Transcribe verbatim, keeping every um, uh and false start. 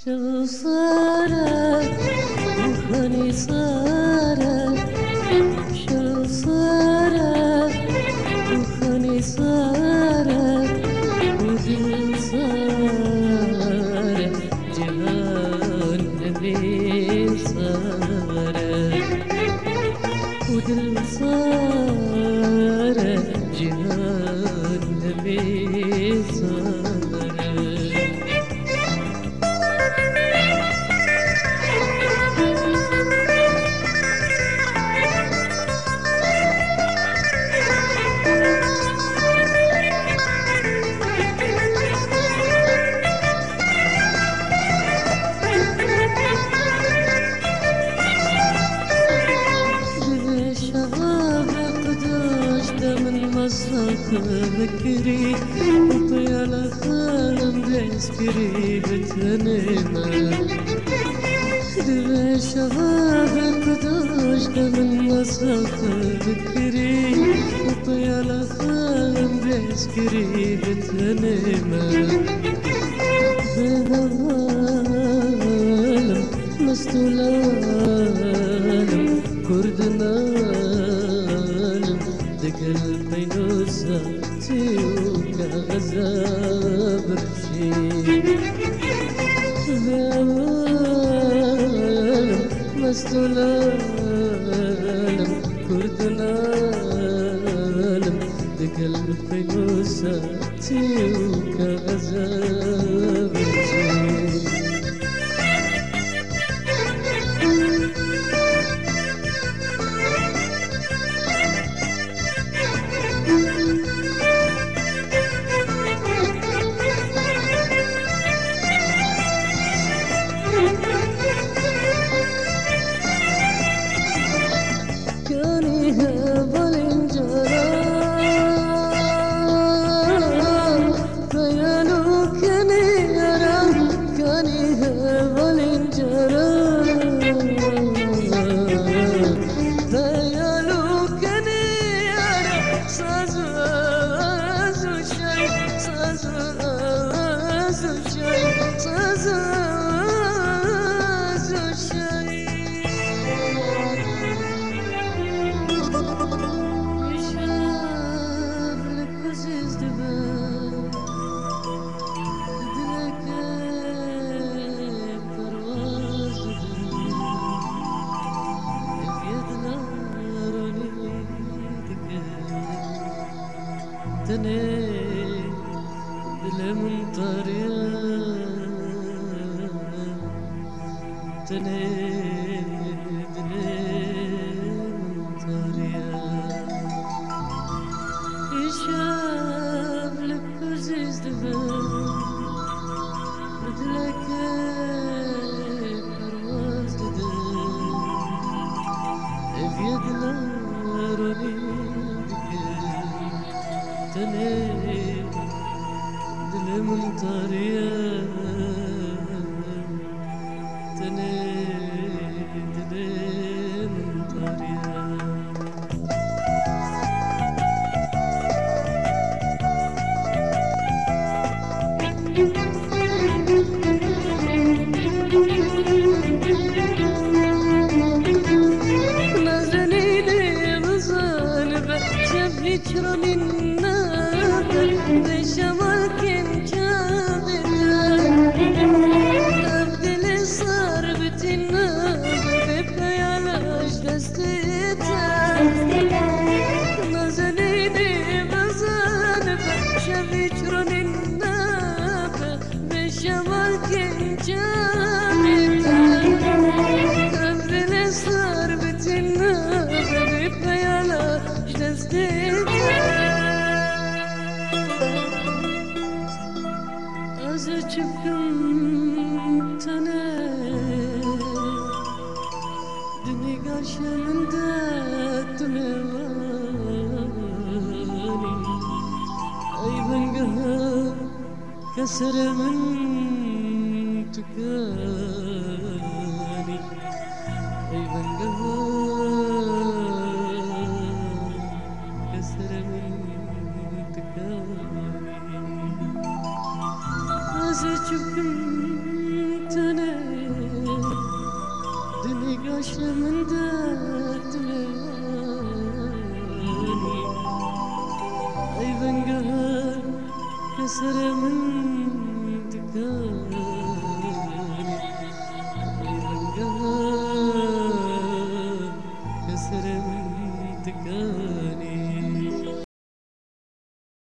Şev sare û xanî sare, şev sare û xanî sare û dil sare, cihan hemî sare û dil sare, cihan hemî sare. Divê şeva be qidoj de min masa xwe vekirî û peyala xwe em dest kirî bi tenê me. Divê şeva be qidoj de min masa xwe vekirî û peyala xwe em dest kirî bi tenê me. Bi hevalim mest û lalim, Kurd nalim, digel peynûsa çî û kaxeza birçî. Bi hevalim mest û lalim, Kurd nalim, digel peynûsa çî û kaxeza birçî. Kanî hevalên caran, peyal û kenê yaran, kanî hevalên caran, peyal û kenê yaran, saz û, saz û şay, saz û, saz û şay, saz û, saz û şay. Îşev li ku zîz dibe, dileke perwaz dibe, ev yê dila ronî dike. Tenê dilê min tariye. Tenê dilê min tariye. Îşev li ku zîz dibe, bi dilekê perwaz dide. Ev yê dila ronî dike. Tenê dilê min tariye. Tenê dilê min tariye. Nazenînê bizanibe, şev hiç ronîn nabe, bê şemalkên çavê te. Ev dilê sar bi tîna be, bê peyala ji destê te. Nazenînê bizanibe, şev hiç ronîn nabe, bê şemalkên çavê te. Ev dilê sar bi tîna be, bê peyala ji destê te. Ez ê çi bikim tenê, di nîgaşê min de tu mêvanî. Ey bingeha Serê min tu kenî, ey vengeha, ke serê min tu kenî. Ez ê çi bikim tenê, di nîgaşê min de tu menî. Ey vengeha, ke serê min tu kenî.